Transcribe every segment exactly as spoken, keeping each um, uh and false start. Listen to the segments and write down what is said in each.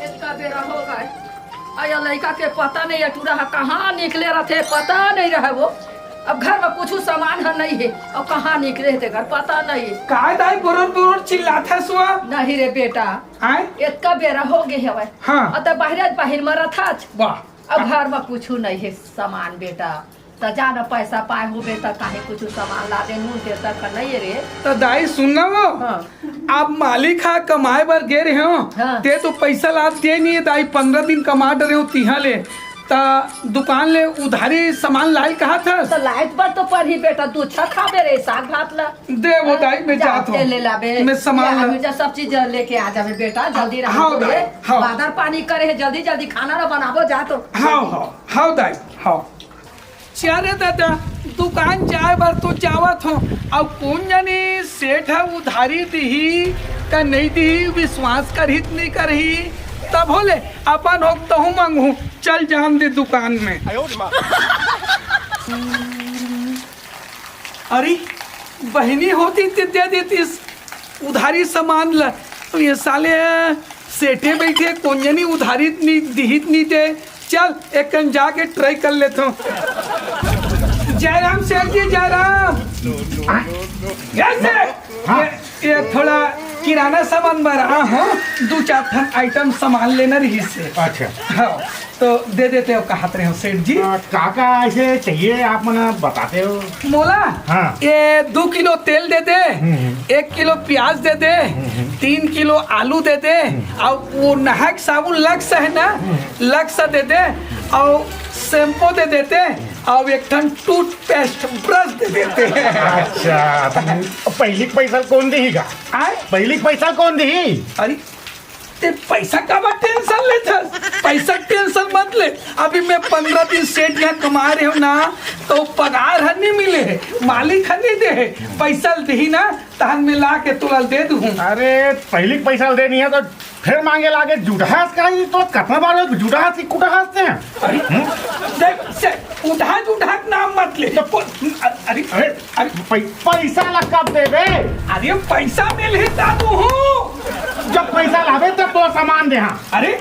एतका बेरा हो गए, अउ ये लइका के पता नहीं, ये टूरा ह कहाँ निकले रथे, पता नहीं रहे वो। अब घर में कुछु सामान ह नहीं हे, अउ कहाँ निकले हे तेकर पता नहीं हे। काय दाई बुरुर बुरुर चिल्लाथस वो? नहीं रे बेटा, आय? एतका बेरा हो गे हवय। हाँ। अउ त बाहिर, बाहिर में रथच। वाह। अब घर में कुछु नहीं हे सामान बेटा, त जा न पैसा पाए होबे त काहे कुछु सामान ला दे, नून तेल तक नहीं हे रे। त दाई सुन ना वो, हाँ। आप मालिक हा कमाए बर गे रहे हो, हाँ। ते तो पैसा ला दे नहीं हे दाई, पंद्रह दिन कमा डरे हो तिहा ले, त दुकान ले उधारी सामान लाए कहा था? त लाए बर तो पड़ही बेटा, दू छा खाबे रे, साग भात ला। दे वो हाँ, दाई, मैं जा, जात हूँ। तेल ले लाबे। मैं सामान प्याज ला मिर्चा सब चीज लेके आ जाबे बेटा, जल्दी रहा हाँ तो दाई, रे। हाँ। बादर पानी करे हे, जल्दी जल्दी खाना ला बनाबो जा तो। हाँ, हाँ, हाँ दाई, हाँ। चल रे ददा, दुकान जाए बर तो जावत हो, अउ कोन जानी सेठ ह उधारी दिही का नहीं दिही, विश्वास करही त नहीं करही। तभो ले अपन होक तहूँ मंगहूँ, चल जान दे दुकान में। अरे, बहिनी होती ते दे देतिस उधारी सामान ला। अब ये साले सेठे बइठे, कोन जनी उधारी नी दिहित नी दे। चल, एक कन जाके try कर लेथों। जयराम सेठ जी, जयराम। जय सेठ। हाँ। ये, ये थोड़ा किराना सामान बर आ हो, दू चार ठन item सामान लेना रहिस हे। अच्छा। हाँ। तो दे देते हो, कहत रहे हो सेठ जी। आ, का का ऐसे चाहिए आप मन बताते हो? मोला हाँ। ये दू किलो तेल दे दे, हम्म, हम्म। एक किलो प्याज दे दे, हम्म, हम्म। तीन किलो आलू दे दे, हम्म। अउ वो नहाए के साबुन लक्स हे ना, हम्म। लक्स दे दे, अउ shampoo दे देते, अउ एक ठन toothpaste brush दे देते। अच्छा, तो पहिली के पैसा कोन दिही गा? आय? पहिली के पैसा कोन दिही? अरे, ते पैसा काबर tension लेथस? पैसा के tension मत ले। अभी मैं पंद्रह दिन सेठ यहाँ कमा रहे हो ना, तो पगार ह नहीं मिले हे, मालिक ह नहीं दे हे। पैसा दिही ना, तहन मैं ला के तोला दे दूँ। अरे, पहिली के पैसा दे नहीं है तो फिर मांगे लागे, जुटहास का ही तो कतना बार जुटहास की कुटहास ते हैं। अरे, देख से उठा जुटहा के नाम मत ले। तो को-, अरे, अरे, अरे, पै-, पैसा ला कब देबे? अरे, पैसा मिलही ता दूहूँ। जब पैसा लाबे, तब तो सामान दे। हाँ। अरे,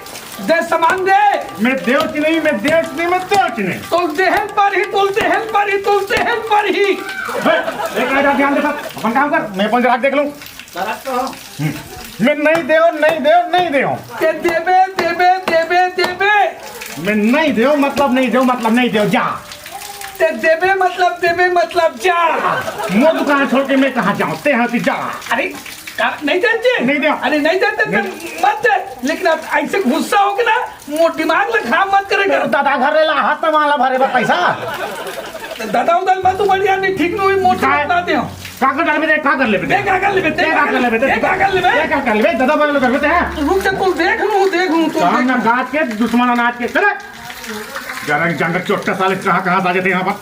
दे सामान दे। मैं देव च नहीं, मैं देव च नहीं, मैं देव च नहीं। तो देहन पर ही, तो देहन पर ही, तो देहन पर ही। बे, एक आधा ध्यान दे साहब, अपन काम कर, मैं अपन ग्राहक देख लूँ। हम्म। मैं नहीं देव, नहीं देव, नहीं देव। ते देबे, देबे, देबे, देबे। मैं नहीं देव, मतलब नहीं देव, मतलब नहीं देव, जा। ते देबे मतलब देबे मतलब जा। मोर दुकान छोड़ के मैं कहाँ जाऊँ? ते हाँ, तू जा। अरे, का, नहीं जानते? नहीं दे। अरे, नहीं जानते तो नहीं। मत दे। लेकिन आप ऐसे गुस्सा हो के ना, मोर दिमाग ला खराब मत करे कर। दादा घर ले ला, हाथ में माला भरे बा पैसा। दादा उधर मत बढ़िया नहीं, ठीक नहीं हुई, मोर दिमाग ना दे हो। का कर डालबे ते, का कर लेबे ते? देख, का कर लेबे ते? देख, का कर लेबे ते? देख, का कर लेबे? दादा बगल में करबे ते, हाँ? रुक जा, तू देख लूँ, देख लूँ, तू काम देख ना लूँ। काट के, दुश्मन अनाज के, चले। जरा जंगल चोट्टा साले कहाँ, कहाँ से आ जाते हैं यहाँ पर?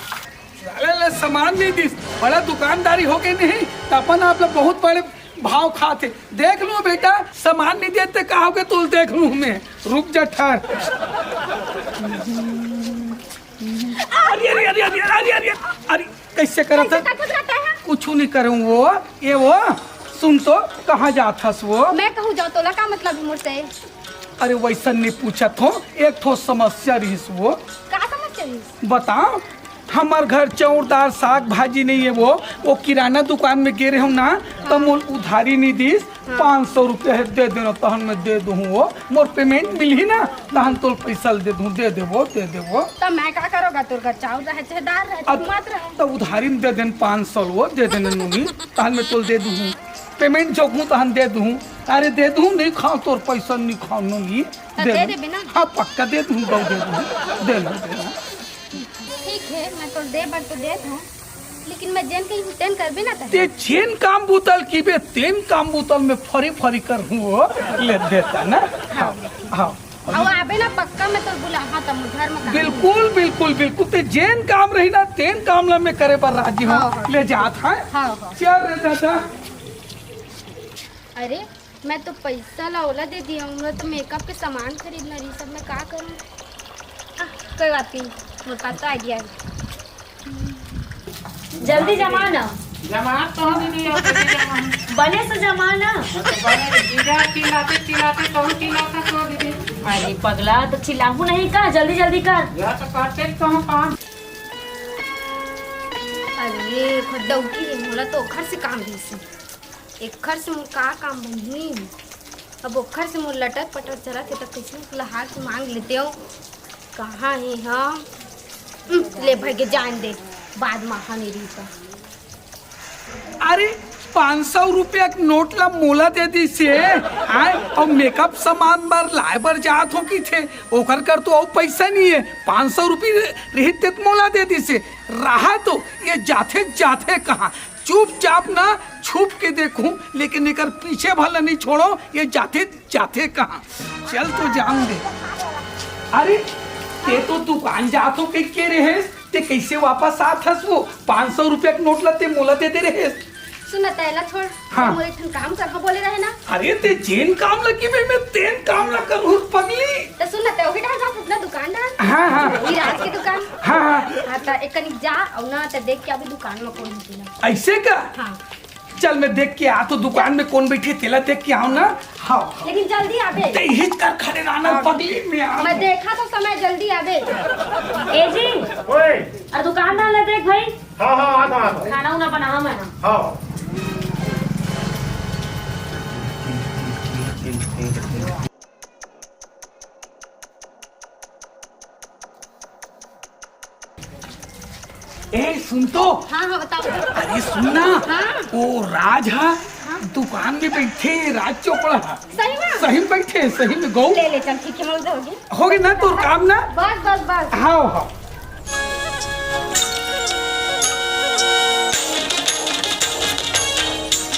साले ले सामान नहीं दिस, बड़ा दुकानदारी हो गई नहीं, त अपन आप लोग बहुत बड़े भाव खाते। देख लूँ बेटा, सामान नहीं देते, कहा हो के तोल देख लूँ मैं। रुक जा, ठहर। अरे, अरे, अरे, अरे, अरे, अरे, अरे, कैसे करत कैसे है? करत रहता है? कुछ नहीं करूँ वो, ये वो, सुन तो, कहाँ जात हस वो? मैं कहूँ जाओ, तोला का मतलब है मोर से? अरे, वैसा नहीं पूछत हो, एक ठो समस्या रहिस वो। का समस्या रहिस? बताओ, हमर घर चाउर दाल साग भाजी नहीं है वो, वो किराना दुकान में गे रहे हूँ ना, तो मोल उधारी नहीं दिस, हाँ। पाँच सौ रुपया है, दे देना, तहन मैं दे दूँ वो। मोर payment मिलही ना, तहन तोल पैसा दे दूँ, दे देबो, दे देबो। तो मैं का करोगा? तोर घर चाउर रहे, चाहे दाल रहे, अब तू मत रहे। तो उधारी में दे देन पाँच सौ वो, दे देन नूनी, तहन मैं तोल दे दूँ। Payment जोखूँ तहन दे दूँ। अरे दे दूँ, नहीं खाओ, तोर पैसा नहीं खाओ नूनी। तो दे दे दूँ। देबे ना? हाँ, पक्का दे दूँ, दे दूँ। दे ना, दे ना। ठीक है, मैं तोल दे बर तो देत हूँ, लेकिन मैं जेन कही तेन करबे ना करबे। ते जेन काम बुतल कीबे, तेन काम बुतल में फरी फरी करहूँ वो, ले देता ना। हाँ, हाँ। अउ आबे ना पक्का, मैं तोल बुला, हाँ, तब घर में काम बिल्कुल, बिल्कुल, बिल्कुल। ते जेन काम रही ना, तेन काम ला मैं करे बर राजी हूँ। हाँ, हाँ। ले जात है। हाँ, हाँ। चल रे दादा। अरे, मैं तो पैसा ला ओला दे दिया हूँ, मैं तो makeup के सामान खरीदना रही, सब मैं का करूँ? आ, कोई बात नहीं, मेरे पास तो idea है। जल्दी जमा ना। जमा तो हूँ दीदी, अब दीदी जमा हूँ। बने से जमा ना। तो बने जीजा चिल्लाते चिल्लाते तो चिल्लाता तो दीदी। अरे पगला, तो चिल्लाहू नहीं का? जल्दी जल्दी कर। या तो करते ही कहाँ काम। अरे, खुद डौकी रे, मोला तो ओखर से काम रहिस। एखर से मोर का काम बनही? अब ओखर से मोर लटर पटर चलत हे, त कइसे ओला हाथ मांग लेते हो। कहाँ हे हम? हम्म, ले भाई के जान दे, बाद में आहा नहीं रही तो। अरे, पाँच सौ रुपया के नोट ला मोला दे दिस हे, आय, अउ मेकअप सामान बर लाए बर जात हो किथे, ओकर कर तो अउ पैसा नहीं है। पाँच सौ रुपया रहित ते मोला दे दिस हे। रहा तो ये जाथे, जाथे कहाँ? चुपचाप ना छुप के देखूं, लेकिन एकर पीछे भला नहीं छोड़ो, ये जाथे जाथे कहाँ? चल तो जान दे। अरे, ते तो दुकान जात हो कह के रहेस, ते कैसे वापस आत हस? वो पाँच सौ रुपया के नोट ला ते मोला दे दे रहेस। सुन ना, तेला छोड़। हाँ। मोर एक ठन काम करबो बोले रहे ना। अरे, ते जेन काम ला किबे, मैं तेन काम ला करूँ, पगली। तो सुन ना, ते ओही डाल जा, अपना दुकान डाल। हाँ, हाँ। विराज के दुकान। हाँ, हाँ। हाँ, तो एक कनिक जा, अउ ना, तो देख के अभी दुकान में कौन होती ना। ऐसे का? हाँ। चल, मैं देख के आ तो दुकान में कौन बैठे, तेला देख के आओ ना। हाँ। लेकिन जल्दी आबे। ते हिच कर खड़े रहना, हाँ। पगली में आ। मैं देखा तो समय जल्दी आबे। ए जी। ओए। अरे दुकानदार ला देख भाई। हाँ, हाँ, आता, आता। खाना उना बनावा मैं। हाँ। ए, सुन तो। हाँ, हाँ, बताओ। अरे, सुन ना। हाँ। वो राज हा, हाँ। दुकान में बैठे, राज चोपड़ा हा। सही में? सही में बैठे, सही में गौ। ले, ले, चल, ठीक है, मैं उधर होगी। हो गई ना तोर काम ना? बस, बस, बस। हाँ, हाँ।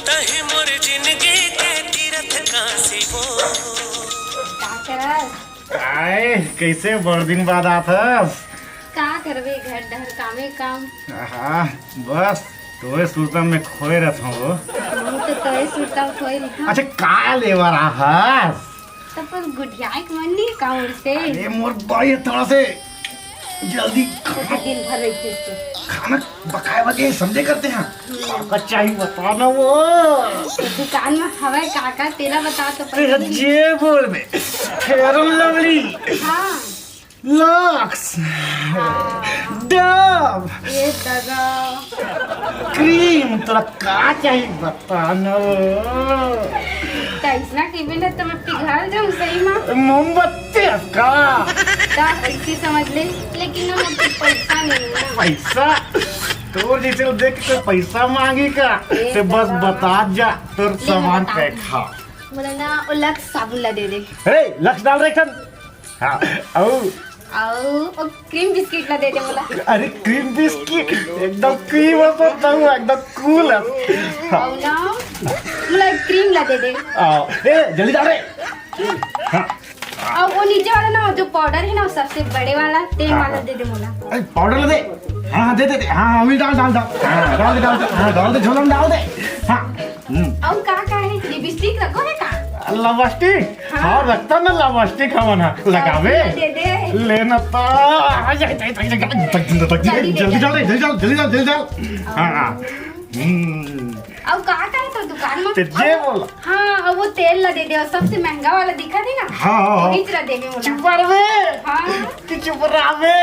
तही मोर जिंदगी के तीरथ काशी वो। का करस? आए, कैसे बड़ दिन बाद आत हस? का करबे, घर डहर कामे काम। आहा, बस तोरे सुरता में खोए रहत हूँ। हम तो तोरे सुरता में खोए रहत हूँ। अच्छा, का लेबर आहस? तब पर गुठियाए के मन नहीं का मोर से? अरे मोर बाई, थोड़ा से जल्दी खाना। दिन भर रहिथे तो। खाना पकाए बजे समझे करते हैं। काका चाहिए बता ना वो। तो दुकान में हवे काका, तेला बता तो पहले। जे बोल में। Fair and Lovely। हाँ। Lux। हाँ। Dove। ये दादा। Cream, तोला का चाहिए बता ना वो। त अइसना कहिबे ना त मैं पिघल जाऊं सही में। मोमबत्ती का? त ऐसे समझ ले, लेकिन ना मोर तो पैसा नहीं है। पैसा? तोर जैसे ल देख के कोई पैसा मांगी का? ए ते बस दादा। बता जा, तोर ले सामान बता। पैक हा। मोला ना वो Lux साबुन ला दे दे। ए, Lux डाल रहे थन। हाँ, अउ? अउ, ओ cream biscuit ला दे दे मोला। अरे, cream biscuit, एकदम cream है, तो दम, एकदम cool है। हाँ। अउ ना, मोला cream ला दे दे। आ, ए, जल्दी डाल रे। हाँ। अउ वो नीचे वाला ना, जो powder है ना, वो सबसे बड़े वाला, तेल हाँ, वाला हाँ। दे दे मोला। अरे, powder ला दे। हाँ, हाँ, दे, दे, दे। हाँ, हाँ, वही डाल, डाल, डाल। हाँ, डाल दे, डाल दे। हाँ, डाल दे, झोला में डाल दे। हाँ। हम्म। अउ का का हे? Lipstick रखो हे का? Lipstick? हाँ। हाँ, रखथन ना lipstick हमन ह। लगाबे? दे दे। ले ना तो। आ, जा, जा, जा, जा, जा, जा, जल्दी दे, जल्दी जा। चल रे, जल्दी चल, जल्दी चल, जल्दी चल। हाँ, हाँ। हम्म। अउ का का हे तोर दुकान में? ते जे अउ बोला। हाँ, अउ वो तेल ला दे दे, अउ सबसे महंगा वाला दिखत हे ना? हाँ, हाँ, हाँ। वही ला दे दे मोला। चुप रह बे। हाँ। कि चुप रह बे।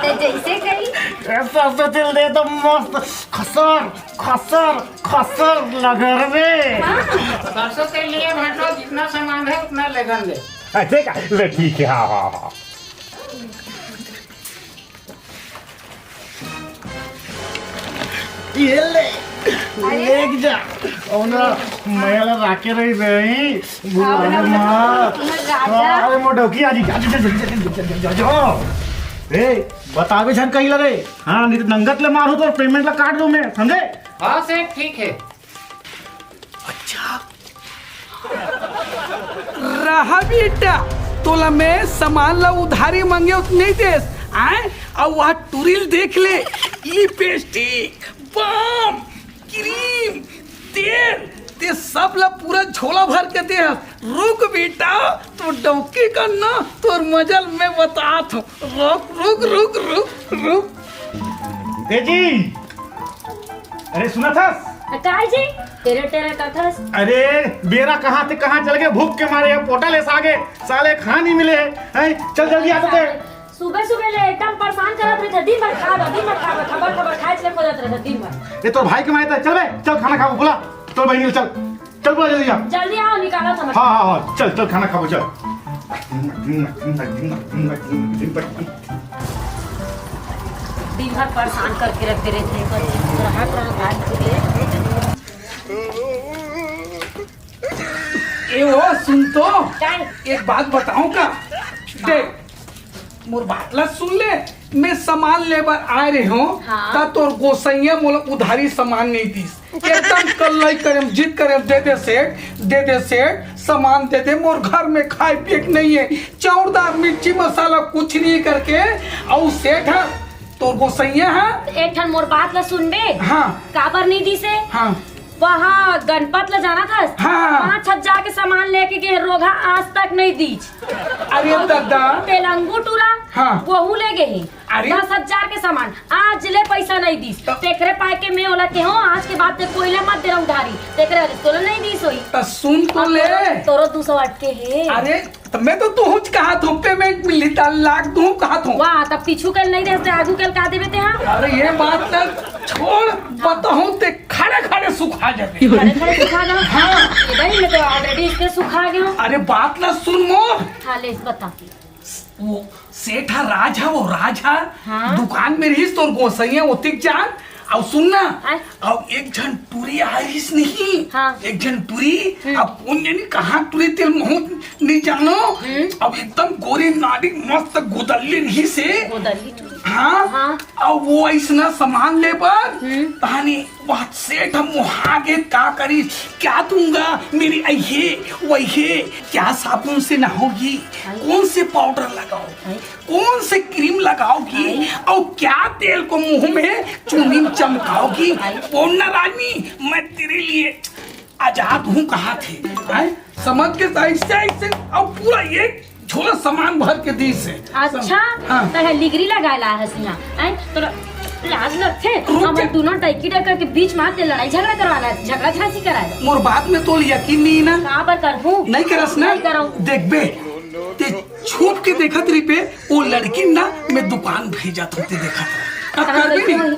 ते जैसे कही। ए, सरसों तेल दे तो मस्त खसर खसर, खसर लगन दे। हाँ। सरसों तेल लिए भाटो, जितना सामान है उतना लगन दे। ऐसे का? ले ठीक है, हाँ, हाँ, हाँ। ये ले, अरे। लेके जा। अउ ना, मैं ला राखे रही, रही। बुला ले माँ। राजा। अरे मोर डौकी आ जी, जा, जा, जा। ए, बताबे झन कहीं लगे। हाँ, नहीं तो नंगत ले मारू तो payment ला काट दूं मैं, समझे? हाँ सेठ, ठीक है। अच्छा। रहा बेटा, तोला मैं सामान ला उधारी मांगे उत नहीं देस, आय? अउ वहाँ टुरिल देख ले, lipstick, balm, cream, तेल, ते सब ला पूरा झोला भर के दे हस। रुक बेटा, तोर डौकी का ना, तोर मजा ल मैं बतात हूँ। रुक, रुक, रुक, रुक, रुक। ए जी, अरे सुनत हस? काय जी? टेरे टेरे कथस। अरे, बेरा कहाँ से कहाँ चल गए, भूख के मारे अब पोटा ले सागे, साले खा नहीं मिले हैं। चल जल्दी आ तो। सुबह सुबह ले एकदम परेशान करत रहिथे, दिन भर खाबा, दिन भर खाबा, खबर खबर खाए चले खोजत रहिथे दिन भर। ये तोर भाई के मारे, चल बे, चल खाना खाबो, बुला तोर बहिनी ल, चल, चल बुला जल्दी जा। जल्दी आओ, निकाला समझ। हाँ हाँ हाँ, चल चल खाना खाबो, चल। दिन भर परेशान करके रख दे रहे थे, बस रहत रहत आज के। ए ओ, सुन तो। काय? एक बात बताऊं का? देख, मोर बात ला सुन ले। मैं सामान ले बर आए रहे हूँ, हाँ। त तोर गोसैया मोला उधारी सामान नहीं दीस। एकदम कल्लई करेम, जिद करेम, दे दे सेठ, दे दे सेठ, सामान दे दे। मोर घर में खाए पिए के नहीं है, चाउर दाल मिर्ची मसाला कुछ नहीं करके, अउ सेठ ह, तोर गोसैया ह। एक ठन मोर बात ला सुनबे? हाँ। काबर नहीं दीसे? हाँ। वहाँ गणपत ला जानत हस? हाँ। पाँच हजार के सामान लेके गे, रोगहा आज तक नहीं दीस। अरे दादा। पेलंगू टूरा, हाँ। वहू ले गे हे। अरे। दस हजार के सामान, आज ले पैसा नहीं दीस। त- तेकरे पाए के मैं ओला केहों, आज के बाद ते कोई ला मत दे रहा उधारी। तेकरे वजह से तोला नहीं दीस होई। त सुन तो अब ले। तोरो, तोरो दू सौ अटके हे। अरे, त मैं तो तुहुच कहा थों, payment मिली त लाख दूं कहा थों। वाह, तब पीछू के नहीं रहते, आगू के का देबे ते, हाँ? अरे, ये बात ना छोड़, बताऊं ते खड़े खड़े सुखा जाबे। खड़े खड़े सुखा जाओ? हाँ। ये भाई, मैं तो already इसके सुखा गया हूँ। अरे, बात ना सुन मोर। हाँ, ले, बता। वो सेठ ह राज ह, वो राज ह, हाँ। दुकान में रहिस तोर गोसैया ओतिक जान। अउ सुन ना, आय। अउ एक झन टूरी आइस नहीं, हाँ। एक झन टूरी, हम्म। अब कोन जनी कहाँ टूरी तेल महू नहीं जानो। हम्म। अब एकदम गोरी नारी मस्त गोदल्ली रहिस हे। गोदल्ली टूरी। हाँ। हाँ। अब वो अइसना सामान ले बर, हम्म। तहानी वह सेठ ह मोहा गे, का करी, क्या दूंगा, मेरी अइहे वइहे, क्या साबुन से नहाओगी, हाय। कौन से पाउडर लगाओ, हाय। कौन से क्रीम लगाओगी, हाय। और क्या तेल को मुंह में चुनी चमकाओगी? हाय। बोल ना रानी, मैं तेरे लिए आजाद हूँ कहा थे, हैं? समझ के ऐसे, ऐसे, अब पूरा एक झोला सामान भर के दीस हे। अच्छा, हाँ। त हे लिगरी लगाए ला हस इहाँ, हैं? तोरा लाज लगथे? रुक हमर जा। दोनों डैकी डैका के बीच में आके लड़ाई झगड़ा करवाना हे, झगड़ा झांसी कराए ला। मोर बात में तोला यकीन नहीं ना? काबर करहूँ? नहीं करस ना? नहीं करहूँ। देखबे, ते छुप के देखत रहिबे, वो लड़की ना मैं दुकान भेजत हों ते देखत रह। अब कहाँ करबे गई नहीं? वो?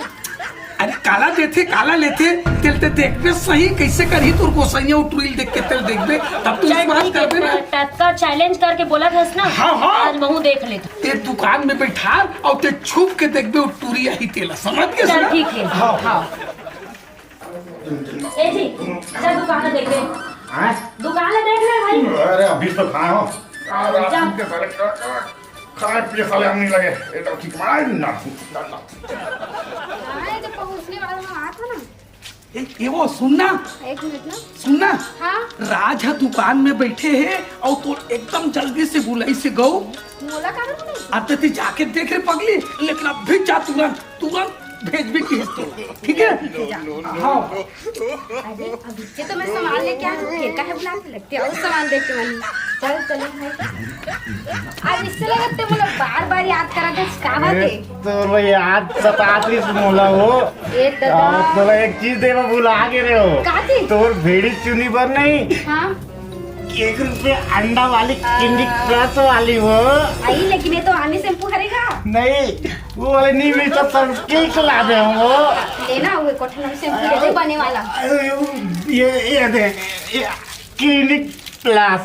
अरे काला देथे, काला लेथे, तेल ते देखबे सही, कैसे करही तोर गोसैया वो टूरी ल देख के तेल देखबे, तब तू चल विश्वास ठीक हे, करबे ना। ट-, टटका challenge करके बोलत हस ना, हाँ, हाँ। आज महू देख लेथों। ते दुकान में बैठा अउ ते छुप के देखबे वो टूरी आही तेला, समझ गेस चल ना? ठीक हे, हाँ। हाँ। ए जी, जा दुकान देख ले। हाँ? दुकान देख ले भाई। अरे अभी तो खाए हों। हाँ, जा। रात के साले का, का, खाए पिए साले हम नहीं लगे। ये तो ठीक मार ना, ना, ना। हाँ, ये तो पहुँचने वाला हूँ, आता ना। ए, ए वो सुन ना। एक मिनट ना। सुन ना। हाँ? राज ह दुकान में बैठे हे अउ तो एकदम जल्दी से बुलाइस हे गऊ। मोला काबर बुलाइस हे? अब ते जाके देख रे पगली, लेकिन अभी जा तुरंत, तुरंत भेजबे किहिस तो, ठीक हे? ठीक हे, जा। हाँ। अरे, अभी से तो मैं सामान लेके आ रही हूँ, फिर काहे बुलाते लगते हो? और सामान देख के मन। चल, चलो भाई। आज इससे लगत ते मोला बार-बार याद करा दे, का बात अरे, हे? तोर याद सतात रहिस मोला वो। ए दादा। अउ तोला एक चीज देवा भुला गे रहे हो। का चीज? तोर भेड़ी चुनी बर नहीं। हाँ। एक रुपये अंडा वाली Clinic Plus वाली वो। आई, लेकिन ये तो आनी shampoo हरेगा। नहीं, वो वाले नहीं मिलता, सर, के खिला दे हम वो। लेना, वो कोठन shampoo दे दे बने वाला। अरे, ये, ये दे, ये Clinic Plus,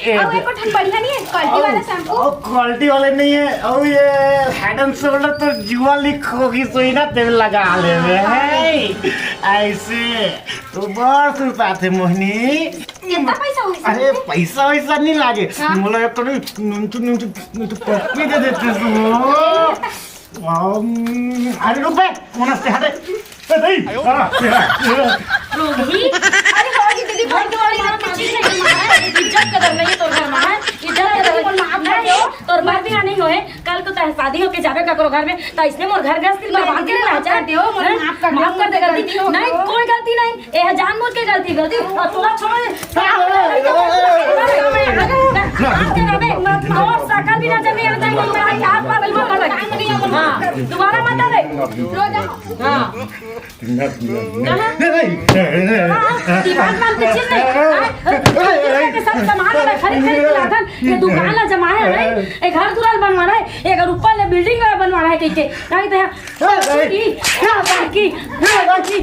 ये अब दे। एक कोठन बढ़िया नहीं है, quality वाला shampoo? और quality वाले नहीं है, और ये Head and Shoulder तो जुआ लिख होगी, सोई ना तेल लगा ले रे। हाँ। ऐसे तो बड़ सुरता थे मोहिनी। कितना पैसा होइस? अरे, पैसा वैसा नहीं लागे। हाँ? मोला एक थोड़ी नुनचू, नुनचू, नुनचू पप्पी दे देते तू। अरे रुक बे, कौन हंसते हटे? ए, नहीं। हाँ, तेरा, तेरा। रोगी? अरे रोगी दीदी, बहुत बड़ी बात है। चीज नहीं मारा है। इज्जत कदर नहीं है तोर घर में, हाँ? इज्जत कदर नहीं। तोर घर भी नहीं होए। कल को तोर शादी होके जाबे ककरो घर में, त इसने मोर घर गृहस्थी बर्बाद नहीं ना कर दे, मोर माफ कर दे, माफ कर दे, गलती नहीं, कोई गलती नहीं। ए, जानबूझ के गलती, गलती, और तोला छोड़। तोर सकल भी नजर नहीं आता, तोर हाथ पाँव बिल्कुल अलग। हाँ, दोबारा मत आवे। रो जा। हाँ। कहाँ? हाँ, हाँ, दीवान नाम के चीज नहीं। हाँ, हाँ, के सब सामान वाला खरीद खरीद के लाथन। ये दुकान ला जमाना है, ये घर दुआर बनवाना है, ये अगर ऊपर ले बिल्डिंग वाला बनवाना है कह के। नहीं तो यहाँ की, की,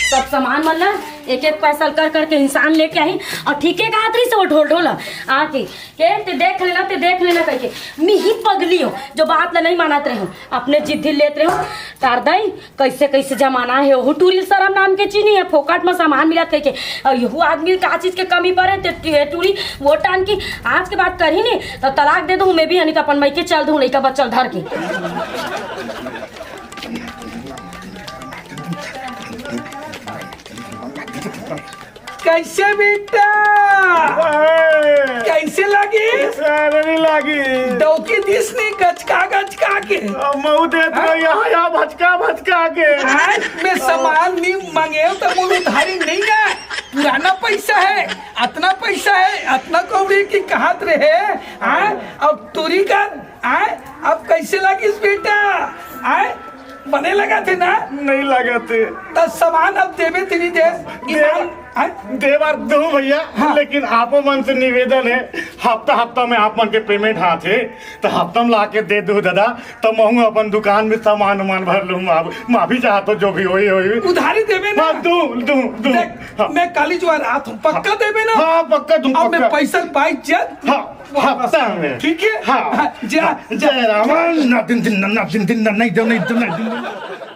सब सामान मन ला एक एक पैसा कर करके इंसान लेके आही। और ठीके कहत रही से वो ढोल ढोल आके के ते देख लेना, ते देख लेना कह के। मी ही पगली हो जो बात ला नहीं मानत रहे हो, अपने जिद्दी लेत रहे हो। तारदाई, कैसे कैसे जमाना है, ओहू टूरी शरम नाम के चीनी है, फोकट में सामान मिलत कह के। और यहू आदमी का चीज के कमी पड़े ते टू-, टूरी वो टान की आज के बात करही नहीं तो तलाक दे दूँ मैं भी, यानी तो अपन मई के चल दूँ लइका बच्चा धर के। कैसे बेटा? कैसे लगी? अरे नहीं लगी। डौकी दिस नहीं गचका गचका के। अब मऊ देत हाँ? रहो यहाँ, यहाँ भचका भचका के। आज मैं सामान नहीं मांगे तो मुझे उधारी नहीं है। पुराना पैसा है, अतना पैसा है, अतना कौड़ी की कहत रहे। हाँ? अब टूरी का, हाँ? अब कैसे लगिस बेटा? हाँ? बने लगा थे ना? नहीं लगा थे। तो सामान अब देवे तेरी दे। ईमान, हाँ? देवर दूं भैया, हाँ। लेकिन आपो मन से निवेदन है, हफ्ता हफ्ता में आप मन के पेमेंट हाथ है, तो हफ्ता में लाके दे दू दादा, तो महू अपन दुकान में सामान उमान भर लूँ। अब मैं भी चाहत हो जो भी होई होई। उधारी देवे ना? हाँ, दूं, दूं, दूं। देख, हाँ। मैं काली जुआर आत हूँ, पक्का देवे ना? हाँ, पक्का दूं, अब मैं पक्का। पैसा पाई जब हाँ, हफ्ता में। ठीक है? हाँ। हाँ, जा, हाँ, जा। जय राम। ना दिन दिन, ना दिन दिन, ना नहीं दो, नहीं दो, नहीं दो।